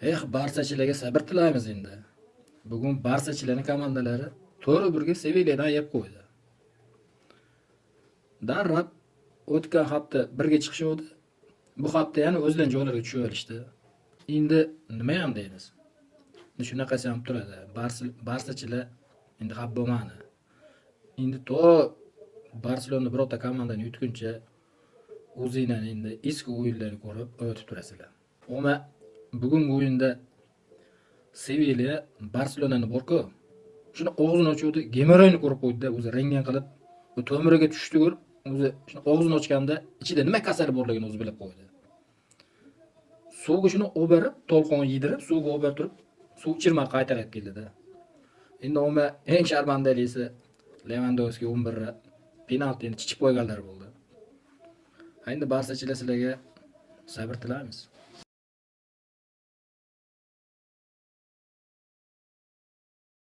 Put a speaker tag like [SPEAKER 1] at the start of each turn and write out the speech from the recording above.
[SPEAKER 1] Eh, Barsachilarga sabr tilaymiz endi. Bugun Barsachilarning komandalari 4-1 ga Sevilyadan yeb qo'ydi. Darrab o'tgan hafta birga chiqishuvdi. Bu hafta yana o'zlarining joylariga tushib olishdi. Endi nima ham deymiz? Endi shunaqasi ham turadi. Barsachilar endi xafa bo'lmadi. Endi to Barselona birorta komandani yutguncha o'zinglarni endi eski o'yinlarni ko'rib o'tib turasizlar. Ammo bugungi o'yinda Sevilya Barselonani borku, shuni og'zini ochuvdi, gemoroyni ko'rib qo'ydi-da, o'zi rentgen qilib, u to'miriga tushdi ko'rib, o'zi shuni og'zini ochganda ichida nima kasali borligini o'zi bilib qo'ydi. Suvga shuni olib berib, tolqon yedirib, suvga olib berib turib, suv ichirmay qaytarib keldida. Endi ammo eng sharmandalisi Levandovski 11 penaltini chichib qo'yganlar bo'ldi. Endi Barsachilar, sizlarga sabr tilaymiz.